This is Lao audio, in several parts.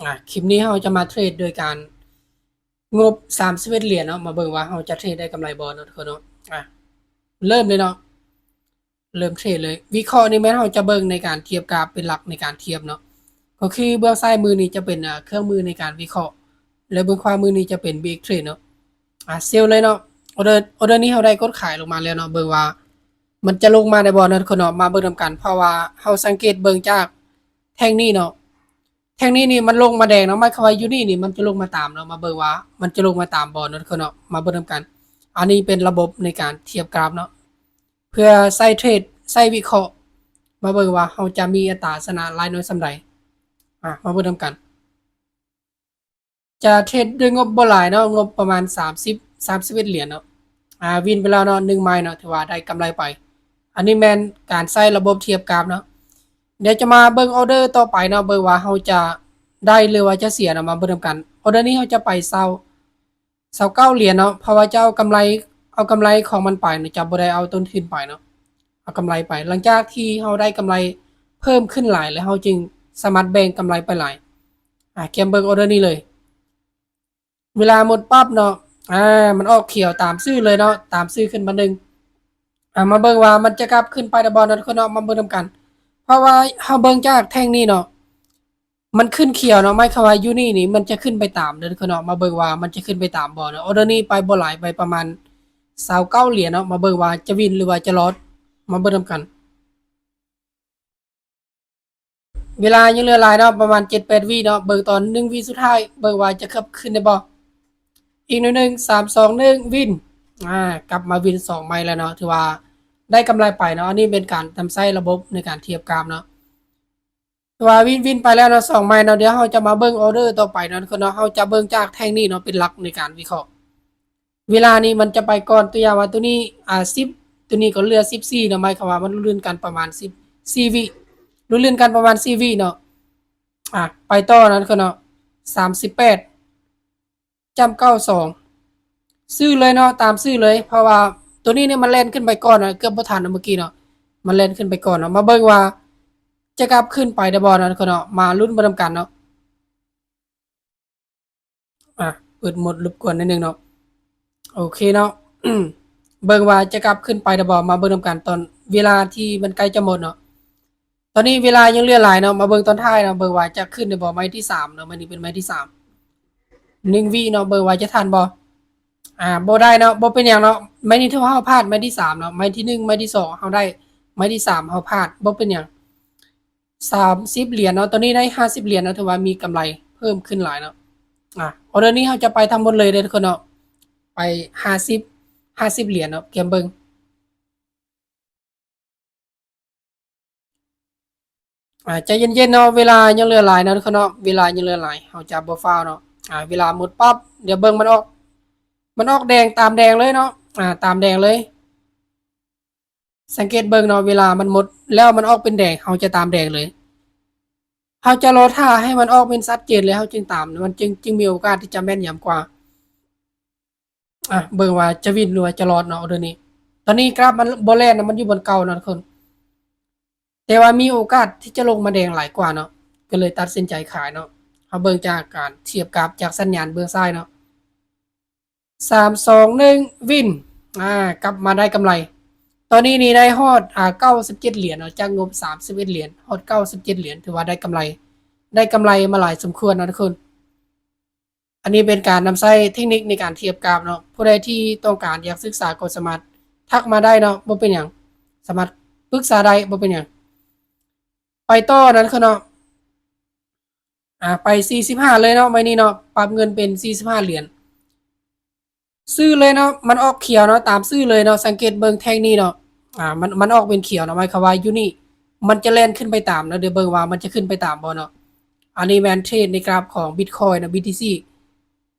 ອ່າ ຄລິບນີ້ເຮົາຈະມາເທຣດໂດຍການງົບສາມສິບເອັດຫຼຽນເນາະ ມາເບິ່ງວ່າເຮົາຈະເທຣດໄດ້ກຳໄລບໍ່ເນາະທຸກຄົນເນາະ. ອ່າ ເລີ່ມເລີຍເນາະ ເລີ່ມເທຣດເລີຍ. ວິເຄາະນີ້ແມ່ນເຮົາຈະເບິ່ງໃນການທຽບກາບເປັນຫຼັກໃນການທຽບເນາະ ກໍຄືເບື້ອງຊ້າຍມືນີ້ຈະເປັນ ອ່າ ເຄື່ອງມືໃນການວິເຄາະ ແລະ ເບື້ອງຂວາມືນີ້ຈະເປັນ Big Trend ເນາະ. ອ່າ ເຊວເລີຍເນາະ ອອເດີ ອອເດີນີ້ເຮົາໄດ້ກົດຂາຍລົງມາແລ້ວເນາະ ເບິ່ງວ່າມັນຈະລົງມາໄດ້ບໍ່ເນາະທຸກຄົນເນາະ ມາເບິ່ງນຳກັນ. ເພາະວ່າເຮົາສັງເກດເບິ່ງຈາກແທ່ງນີ້ເນາະ ແທ່ງນີ້ນີ້ມັນລົງມາແດງເນາະ ໝາຍຄວາມວ່າຢູ່ນີ້ນີ້ມັນຈະລົງມາຕາມເນາະ ມາເບິ່ງວ່າມັນຈະລົງມາຕາມບໍ່ເນາະທຸກຄົນເນາະ ມາເບິ່ງນຳກັນ. ອັນນີ້ເປັນລະບົບໃນການທຽບກາບເນາະ ເພື່ອໃຊ້ເທຣດ ໃຊ້ວິເຄາະ ມາເບິ່ງວ່າເຮົາຈະມີອັດຕາຊະນະຫຼາຍໜ້ອຍສ່ຳໃດ. ອ່າ ມາເບິ່ງນຳກັນ. ຈະເທຣດດ້ວຍງົບບໍ່ຫຼາຍເນາະ ງົບປະມານສາມສິບ ສາມສິບເອັດຫຼຽນເນາະ. ອ່າ ວິນໄປແລ້ວເນາະ ໜຶ່ງໄມ້ເນາະ ຖືວ່າໄດ້ກຳໄລໄປ. ອັນນີ້ແມ່ນການໃຊ້ລະບົບທຽບກາບເນາະ. ດຽວຈະມາເບິ່ງອອເດີຕໍ່ໄປເນາະ ເບິ່ງວ່າເຮົາຈະໄດ້ ຫຼືວ່າຈະເສຍເນາະ ມາເບິ່ງນຳກັນ. ອອເດີນີ້ເຮົາຈະໄປຊາວ ຊາວເກົ້າຫຼຽນເນາະ ເພາະວ່າຈະເອົາກຳໄລ ເອົາກຳໄລຂອງມັນໄປເນາະ ຈະບໍ່ໄດ້ເອົາຕົ້ນທຶນໄປເນາະ ເອົາກຳໄລໄປ. ຫຼັງຈາກທີ່ເຮົາໄດ້ກຳໄລເພີ່ມຂຶ້ນຫຼາຍແລ້ວ ເຮົາຈຶ່ງສາມາດແບ່ງກຳໄລໄປຫຼາຍ. ອ່າ ກຽມເບິ່ງອອເດີນີ້ເລີຍ. ເວລາໝົດປັບເນາະ ອ່າ ມັນອອກຂຽວຕາມຊື່ເລີຍເນາະ ຕາມຊື່ຂຶ້ນມາໜຶ່ງ. ອ່າ ມາເບິ່ງວ່າມັນຈະກັບຂຶ້ນໄປໄດ້ບໍ່ເນາະທຸກຄົນເນາະ ມາເບິ່ງນຳກັນ. ເພາະວ່າເຮົາເບິ່ງຈາກແທ່ງນີ້ເນາະ ມັນຂຶ້ນຂຽວເນາະ ໝາຍຄວາມວ່າຢູ່ນີ້ນີ້ມັນຈະຂຶ້ນໄປຕາມເດີທຸກຄົນເນາະ. ມາເບິ່ງວ່າມັນຈະຂຶ້ນໄປຕາມບໍ່ເນາະ. ອອເດີນີ້ໄປບໍ່ຫຼາຍ ໄປປະມານຊາວເກົ້າຫຼຽນເນາະ ມາເບິ່ງວ່າຈະວິນ ຫຼືວ່າຈະລອດ ມາເບິ່ງນຳກັນ. ເວລາຍັງເຫຼືອຫຼາຍເນາະ ປະມານເຈັດແປດວິເນາະ ເບິ່ງຕອນໜຶ່ງວິສຸດທ້າຍ ເບິ່ງວ່າຈະຂັບຂຶ້ນໄດ້ບໍ່. ອີກໜ້ອຍໜຶ່ງ ສາມ ສອງ ໜຶ່ງ ວິນ. ອ່າ ກັບມາວິນສອງໄມ້ແລ້ວເນາະ ຖືວ່າໄດ້ກຳໄລໄປເນາະ. ອັນນີ້ເປັນການນຳໃຊ້ລະບົບໃນການທຽບກາບເນາະ. ຖືວ່າວິນ ວິນໄປແລ້ວເນາະ ສອງໄມ້ເນາະ. ດຽວເຮົາຈະມາເບິ່ງອອເດີຕໍ່ໄປເນາະ ເຮົາຈະເບິ່ງຈາກແທ່ງນີ້ເນາະ ເປັນຫຼັກໃນການວິເຄາະ. ເວລານີ້ມັນຈະໄປກ່ອນ ຕົວຢ່າງວ່າຕົວນີ້ ອ່າ ສິບ ຕົວນີ້ກໍເຫຼືອສິບສີ່ເນາະ ໝາຍຄວາມວ່າມັນລຸ້ນກັນປະມານສິບສີ່ວິ ລຸ້ນກັນປະມານສີ່ວິເນາະ. ອ່າ ໄປຕໍ່ນັ້ນຄືເນາະ ສາມສິບແປດ ຈ້ຳເກົ້າສອງ ຊື້ເລີຍເນາະ ຕາມຊື້ເລີຍ ເພາະວ່າຕົວນີ້ນີ້ມັນແລ່ນຂຶ້ນໄປກ່ອນນະ ເກືອບບໍ່ທັນນະເມື່ອກີ້ເນາະ ມັນແລ່ນຂຶ້ນໄປກ່ອນເນາະ. ມາເບິ່ງວ່າຈະກັບຂຶ້ນໄປໄດ້ບໍ່ນະທຸກຄົນເນາະ ມາລຸ້ນໄປນຳກັນເນາະ. ອ່ະ ເປີດໂໝດລົບກວນໜ້ອຍໜຶ່ງເນາະ. ໂອເຄເນາະ ເບິ່ງວ່າຈະກັບຂຶ້ນໄປໄດ້ບໍ່ ມາເບິ່ງນຳກັນຕອນເວລາທີ່ມັນໃກ້ຈະໝົດເນາະ. ຕອນນີ້ເວລາຍັງເຫຼືອຫຼາຍເນາະ ມາເບິ່ງຕອນທ້າຍເນາະ ເບິ່ງວ່າຈະຂຶ້ນໄດ້ບໍ່ ໄມ້ທີສາມເນາະ. ໄມ້ນີ້ເປັນໄມ້ທີສາມ ໜຶ່ງວິເນາະ ເບິ່ງວ່າຈະທັນບໍ່. ອ່າ ບໍ່ໄດ້ເນາະ ບໍ່ເປັນຫຍັງເນາະ. ໄມ້ນີ້ຖືວ່າເຮົາພາດໄມ້ທີສາມເນາະ ໄມ້ທີໜຶ່ງ ໄມ້ທີສອງເຮົາໄດ້ ໄມ້ທີສາມເຮົາພາດ ບໍ່ເປັນຫຍັງ. ສາມສິບຫຼຽນເນາະ ຕອນນີ້ໄດ້ຫ້າສິບຫຼຽນເນາະ ຖືວ່າມີກຳໄລເພີ່ມຂຶ້ນຫຼາຍເນາະ. ອ່າ ອອເດີນີ້ເຮົາຈະໄປທັງໝົດເລີຍເດີທຸກຄົນເນາະ ໄປຫ້າສິບ ຫ້າສິບຫຼຽນເນາະ ກຽມເບິ່ງ. ອ່າ ໃຈເຢັນໆເນາະ ເວລາຍັງເຫຼືອຫຼາຍເນາະທຸກຄົນເນາະ ເວລາຍັງເຫຼືອຫຼາຍ ເຮົາຈະບໍ່ຟ້າວເນາະ. ອ່າ ເວລາໝົດປັບ ດຽວເບິ່ງມັນອອກ ມັນອອກແດງຕາມແດງເລີຍເນາະ ອ່າ ຕາມແດງເລີຍ. ສັງເກດເບິ່ງເນາະ ເວລາມັນໝົດແລ້ວ ມັນອອກເປັນແດງ ເຮົາຈະຕາມແດງເລີຍ ເຮົາຈະລໍຖ້າໃຫ້ມັນອອກເປັນຊັດເຈນ ແລ້ວເຮົາຈຶ່ງຕາມ ມັນຈຶ່ງ ຈຶ່ງມີໂອກາດທີ່ຈະແມ່ນຍຳກວ່າ. ອ່ະ ເບິ່ງວ່າຈະວິນ ຫຼືວ່າຈະລອດເນາະ ເດີນີ້. ຕອນນີ້ກຣາຟມັນບໍ່ແລ່ນນະ ມັນຢູ່ບ່ອນເກົ່າເນາະທຸກຄົນ ແຕ່ວ່າມີໂອກາດທີ່ຈະລົງມາແດງຫຼາຍກວ່າເນາະ ກໍເລີຍຕັດສິນໃຈຂາຍເນາະ. ເຮົາເບິ່ງຈາກການທຽບກຣາຟຈາກສັນຍານເບື້ອງຊ້າຍເນາະ ສາມ ສອງ ໜຶ່ງ ວິນ ອ່າ ກັບມາໄດ້ກຳໄລ. ຕອນນີ້ນີ້ໄດ້ຮອດ ອ່າ ເກົ້າສິບເຈັດຫຼຽນເນາະ ຈາກງົບສາມສິບເອັດຫຼຽນ ຮອດເກົ້າສິບເຈັດຫຼຽນ ຖືວ່າໄດ້ກຳໄລ ໄດ້ກຳໄລມາຫຼາຍສົມຄວນເນາະທຸກຄົນ. ອັນນີ້ເປັນການນຳໃຊ້ເທັກນິກໃນການທຽບກຣາຟເນາະ ຜູ້ໃດທີ່ຕ້ອງການຢາກສຶກສາກໍສາມາດທັກມາໄດ້ເນາະ ບໍ່ເປັນຫຍັງ ສາມາດປຶກສາໄດ້ ບໍ່ເປັນຫຍັງ. ໄປຕໍ່ນັ້ນຄືເນາະ ອ່າ ໄປສີ່ສິບຫ້າເລີຍເນາະ ໄມ້ນີ້ເນາະ ປັບເງິນເປັນສີ່ສິບຫ້າຫຼຽນ ຊື້ເລີຍເນາະ ມັນອອກຂຽວເນາະ ຕາມຊື້ເລີຍເນາະ. ສັງເກດເບິ່ງແທ່ງນີ້ເນາະ ອ່າ ມັນ ມັນອອກເປັນຂຽວເນາະ ໝາຍຄວາມວ່າຢູ່ນີ້ມັນຈະແລ່ນຂຶ້ນໄປຕາມເນາະ ດຽວເບິ່ງວ່າມັນຈະຂຶ້ນໄປຕາມບໍ່ເນາະ. ອັນນີ້ແມ່ນເທຣດໃນກຣາຟຂອງບິດຄອຍເນາະ ບີທີຊີ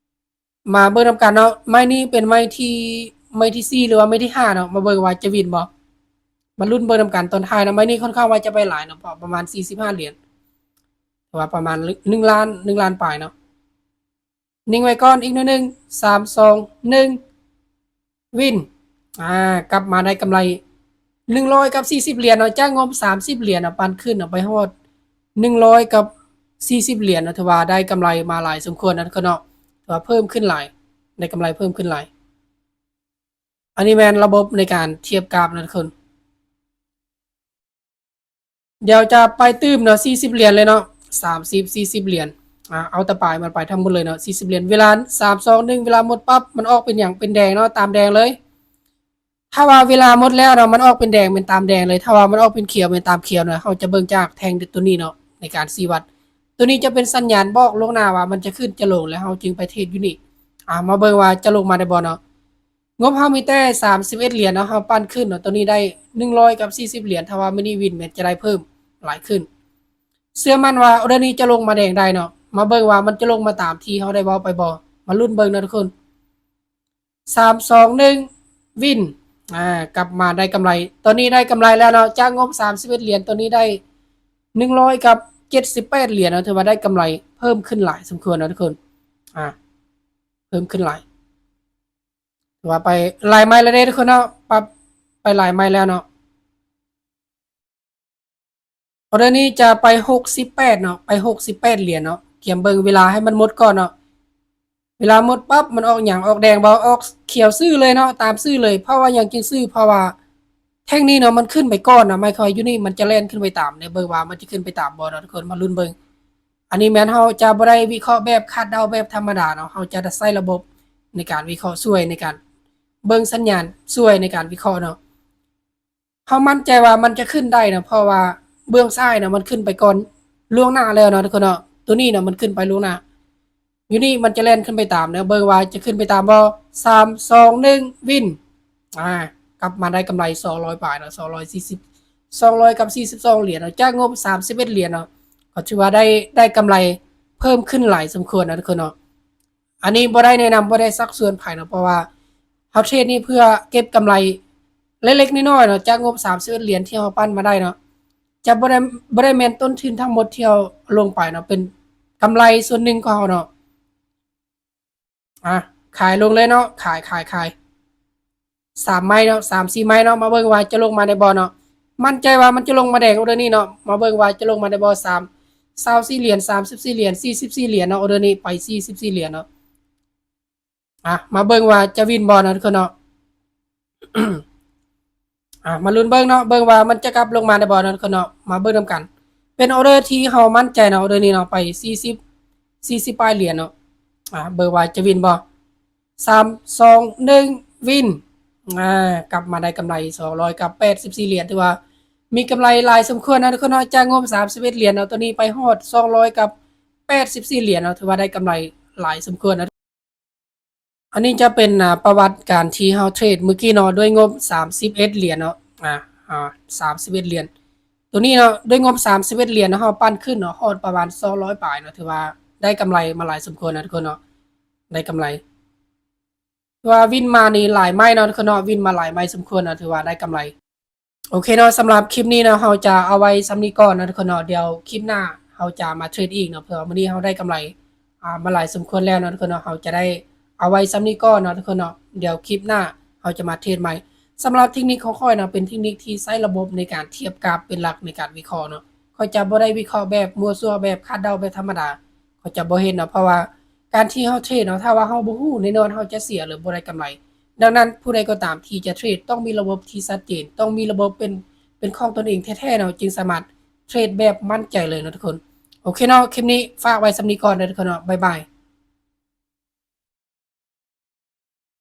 ມາເບິ່ງນຳກັນເນາະ. ໄມ້ນີ້ເປັນໄມ້ທີ ໄມ້ທີສີ່ ຫຼືວ່າໄມ້ທີຫ້າເນາະ ມາເບິ່ງວ່າຈະວິນບໍ່ ມາລຸ້ນເບິ່ງນຳກັນຕອນທ້າຍເນາະ. ໄມ້ນີ້ຄ່ອນຂ້າງວ່າຈະໄປຫຼາຍເນາະ ເພາະປະມານສີ່ສິບຫ້າຫຼຽນ ຫຼືວ່າປະມານໜຶ່ງລ້ານ ໜຶ່ງລ້ານປາຍເນາະ. ນິ່ງໄວ້ກ່ອນ ອີກໜ້ອຍໜຶ່ງ ສາມ ສອງ ໜຶ່ງ ວິນ ອ່າ ກັບມາໄດ້ກຳໄລໜຶ່ງຮ້ອຍກັບສີ່ສິບຫຼຽນເນາະ ຈາກງົບສາມສິບຫຼຽນເນາະ ປັນຂຶ້ນເນາະ ໄປຮອດໜຶ່ງຮ້ອຍກັບ ສີ່ສິບຫຼຽນເນາະ ຖືວ່າໄດ້ກຳໄລມາຫຼາຍສົມຄວນເນາະທຸກຄົນເນາະ ຖືວ່າເພີ່ມຂຶ້ນຫຼາຍ ໄດ້ກຳໄລເພີ່ມຂຶ້ນຫຼາຍ. ອັນນີ້ແມ່ນລະບົບໃນການທຽບກາບເນາະທຸກຄົນ. ດຽວຈະໄປຕື່ມເນາະ ສີ່ສິບຫຼຽນເລີຍເນາະ ສາມສິບ ສີ່ສິບຫຼຽນ ອາ ເອົາແຕ່ປາຍມັນໄປທັງໝົດເລີຍເນາະ ສີ່ສິບຫຼຽນ. ເວລາ ສາມ ສອງ ໜຶ່ງ ເວລາໝົດປັບ ມັນອອກເປັນຫຍັງ? ເປັນແດງເນາະ ຕາມແດງເລີຍ. ຖ້າວ່າເວລາໝົດແລ້ວເນາະ ມັນອອກເປັນແດງ ເປັນຕາມແດງເລີຍ. ຖ້າວ່າມັນອອກເປັນຂຽວ ເປັນຕາມຂຽວນະ ເຮົາຈະເບິ່ງຈາກແທ່ງໂຕນີ້ເນາະ ໃນການຊີ້ວັດ. ໂຕນີ້ຈະເປັນສັນຍານບອກລ່ວງໜ້າວ່າມັນຈະຂຶ້ນຈະລົງ ແລ້ວເຮົາຈຶ່ງໄປເທຣດຢູ່ນີ້. ອາ ມາເບິ່ງວ່າຈະລົງມາໄດ້ບໍ່ເນາະ. ງົບເຮົາມີແຕ່ສາມສິບເອັດຫຼຽນເນາະ ເຮົາປັ່ນຂຶ້ນເນາະ ໂຕນີ້ໄດ້ໜຶ່ງຮ້ອຍກັບສີ່ສິບຫຼຽນ ຖ້າວ່າມື້ນີ້ວິນແມ່ນຈະໄດ້ເພີ່ມຫຼາຍຂຶ້ນ. ເຊື່ອໝັ້ນວ່າອໍເດີນີ້ຈະລົງມາແດງໄດ້ເນາະ. ມາເບິ່ງວ່າມັນຈະລົງມາຕາມທີ່ເຮົາໄດ້ເວົ້າໄປບໍ່? ມາລຸ້ນເບິ່ງເນາະທຸກຄົນ. ສາມ ສອງ ໜຶ່ງ ວິນ ອາ ກັບມາໄດ້ກຳໄລ. ຕອນນີ້ໄດ້ກຳໄລແລ້ວເນາະ ຈາກງົບສາມສິບເອັດຫຼຽນ ຕອນນີ້ໄດ້ໜຶ່ງຮ້ອຍກັບເຈັດສິບແປດຫຼຽນເນາະ ຖືວ່າໄດ້ກຳໄລເພີ່ມຂຶ້ນຫຼາຍສົມຄວນເນາະທຸກຄົນ. ອາ ເພີ່ມຂຶ້ນຫຼາຍ ຖືວ່າໄປຫຼາຍໄມ້ແລ້ວເດ້ທຸກຄົນເນາະ ປັບໄປຫຼາຍໄມ້ແລ້ວເນາະ. ອໍເດີນີ້ຈະໄປຫົກສິບແປດເນາະ ໄປຫົກສິບແປດຫຼຽນເນາະ. ກຽມເບິ່ງເວລາໃຫ້ມັນໝົດກ່ອນເນາະ. ເວລາໝົດປັບ ມັນອອກຫຍັງ? ອອກແດງບໍ່? ອອກຂຽວຊື່ເລີຍເນາະ ຕາມຊື່ເລີຍ. ເພາະວ່າຫຍັງຈຶ່ງຊື່? ເພາະວ່າແທ່ງນີ້ເນາະ ມັນຂຶ້ນໄປກ່ອນເນາະ ໝາຍຄວາມວ່າຢູ່ນີ້ມັນຈະແລ່ນຂຶ້ນໄປຕາມ. ດຽວເບິ່ງວ່າມັນຈະຂຶ້ນໄປຕາມບໍ່ເນາະທຸກຄົນ ມາລຸ້ນເບິ່ງ. ອັນນີ້ແມ່ນເຮົາຈະບໍ່ໄດ້ວິເຄາະແບບຄາດເດົາແບບທຳມະດາເນາະ ເຮົາຈະໄດ້ໃຊ້ລະບົບໃນການວິເຄາະຊ່ວຍ ໃນການເບິ່ງສັນຍານຊ່ວຍໃນການວິເຄາະເນາະ. ເຮົາໝັ້ນໃຈວ່າມັນຈະຂຶ້ນໄດ້ນະ ເພາະວ່າເບື້ອງຊ້າຍນະ ມັນຂຶ້ນໄປກ່ອນລ່ວງໜ້າແລ້ວເນາະທຸກຄົນເນາະ. ໂຕນີ້ນະ ມັນຂຶ້ນໄປລ່ວງໜ້າ ຢູ່ນີ້ມັນຈະແລ່ນຂຶ້ນໄປຕາມເນາະ. ເບິ່ງວ່າຈະຂຶ້ນໄປຕາມບໍ່? ສາມ ສອງ ໜຶ່ງ ວິນ ອາ ກັບມາໄດ້ກຳໄລສອງຮ້ອຍປາຍເນາະ ສອງຮ້ອຍສີ່ສິບ ສອງຮ້ອຍກັບສີ່ສິບສອງຫຼຽນເນາະ ຈາກງົບສາມສິບເອັດຫຼຽນເນາະ. ກໍຖືວ່າໄດ້ ໄດ້ກຳໄລເພີ່ມຂຶ້ນຫຼາຍສົມຄວນນະທຸກຄົນເນາະ. ອັນນີ້ບໍ່ໄດ້ແນະນຳ ບໍ່ໄດ້ຊັກຊວນໃຜເນາະ ເພາະວ່າເຮົາເທຣດນີ້ເພື່ອເກັບກຳໄລເລັກໆນ້ອຍໆເນາະ ຈາກງົບສາມສິບເອັດຫຼຽນທີ່ເຮົາປັ່ນມາໄດ້ເນາະ. ຈະບໍ່ໄດ້ ບໍ່ໄດ້ແມ່ນຕົ້ນທຶນທັງໝົດທີ່ເຮົາລົງໄປເນາະ ເປັນກຳໄລສ່ວນໜຶ່ງຂອງເຮົາເນາະ. ອາ ຂາຍລົງເລີຍເນາະ ຂາຍ ຂາຍ ຂາຍ ສາມໄມ້ເນາະ ສາມສີ່ໄມ້ເນາະ. ມາເບິ່ງວ່າຈະລົງມາໄດ້ບໍ່ເນາະ. ໝັ້ນໃຈວ່າມັນຈະລົງມາແດງອໍເດີນີ້ເນາະ. ມາເບິ່ງວ່າຈະລົງມາໄດ້ບໍ່? ສາມ ຊາວສີ່ຫຼຽນ ສາມສິບສີ່ຫຼຽນ ສີ່ສິບສີ່ຫຼຽນເນາະ ອໍເດີນີ້ໄປສີ່ສິບສີ່ຫຼຽນເນາະ. ອາ ມາເບິ່ງວ່າຈະວິນບໍ່ເນາະທຸກຄົນເນາະ. ອາ ມາລຸ້ນເບິ່ງເນາະ ເບິ່ງວ່າມັນຈະກັບລົງມາໄດ້ບໍ່ເນາະທຸກຄົນເນາະ. ມາເບິ່ງນຳກັນ ເປັນອໍເດີທີ່ເຮົາໝັ້ນໃຈເນາະ ອໍເດີນີ້ເນາະ ໄປສີ່ສິບ ສີ່ສິບປາຍຫຼຽນເນາະ. ອາ ເບິ່ງວ່າຈະວິນບໍ່? ສາມ ສອງ ໜຶ່ງ ວິນ ອາ ກັບມາໄດ້ກຳໄລສອງຮ້ອຍກັບແປດສິບສີ່ຫຼຽນ ຖືວ່າມີກຳໄລຫຼາຍສົມຄວນນະທຸກຄົນເນາະ. ຈາກງົບສາມສິບເອັດຫຼຽນເນາະ ໂຕນີ້ໄປຮອດສອງຮ້ອຍກັບແປດສິບສີ່ຫຼຽນເນາະ ຖືວ່າໄດ້ກຳໄລຫຼາຍສົມຄວນນະ. ອັນນີ້ຈະເປັນ ອາ ປະຫວັດການທີ່ເຮົາເທຣດມື້ກີ້ເນາະ ດ້ວຍງົບສາມສິບເອັດຫຼຽນເນາະ ອາ ອາ ສາມສິບເອັດຫຼຽນ ໂຕນີ້ເນາະ ດ້ວຍງົບສາມສິບເອັດຫຼຽນເນາະ ເຮົາປັ່ນຂຶ້ນເນາະ ຮອດປະມານສອງຮ້ອຍປາຍເນາະ ຖືວ່າໄດ້ກຳໄລມາຫຼາຍສົມຄວນນະທຸກຄົນເນາະ ໄດ້ກຳໄລ ຖືວ່າວິນມານີ້ຫຼາຍໄມ້ເນາະທຸກຄົນເນາະ ວິນມາຫຼາຍໄມ້ສົມຄວນເນາະ ຖືວ່າໄດ້ກຳໄລ. ໂອເຄເນາະ ສຳລັບຄລິບນີ້ເນາະ ເຮົາຈະເອົາໄວ້ສ່ຳນີ້ກ່ອນເນາະທຸກຄົນເນາະ ດຽວຄລິບໜ້າເຮົາຈະມາເທຣດອີກເນາະ ເພາະວ່າມື້ນີ້ເຮົາໄດ້ກຳໄລ ອາ ມາຫຼາຍສົມຄວນແລ້ວເນາະທຸກຄົນເນາະ. ເຮົາຈະໄດ້ເອົາໄວ້ສ່ຳນີ້ກ່ອນເນາະທຸກຄົນເນາະ ດຽວຄລິບໜ້າເຮົາຈະມາເທຣດໃໝ່. ສຳລັບເທັກນິກຂອງຂ້ອຍເນາະ ເປັນເທັກນິກທີ່ໃຊ້ລະບົບໃນການທຽບກາບເປັນຫຼັກໃນການວິເຄາະເນາະ. ຂ້ອຍຈະບໍ່ໄດ້ວິເຄາະແບບມົ້ວຊົ່ວ ແບບຄາດເດົາແບບທຳມະດາ ຂ້ອຍຈະບໍ່ເຮັດເນາະ ເພາະວ່າການທີ່ເຮົາເທຣດເນາະ ຖ້າວ່າເຮົາບໍ່ຮູ້ ແນ່ນອນເຮົາຈະເສຍ ຫຼື ບໍ່ໄດ້ກຳໄລ. ດັ່ງນັ້ນ ຜູ້ໃດກໍຕາມທີ່ຈະເທຣດ ຕ້ອງມີລະບົບທີ່ຊັດເຈນ ຕ້ອງມີລະບົບເປັນ ເປັນຂອງຕົນເອງແທ້ໆເນາະ ຈຶ່ງສາມາດເທຣດແບບໝັ້ນໃຈເລີຍເນາະທຸກຄົນ. ໂອເຄເນາະ ຄລິບນີ້ຝາກໄວ້ສ່ຳນີ້ກ່ອນເດີທຸກຄົນເນາະ ບາຍບາຍ.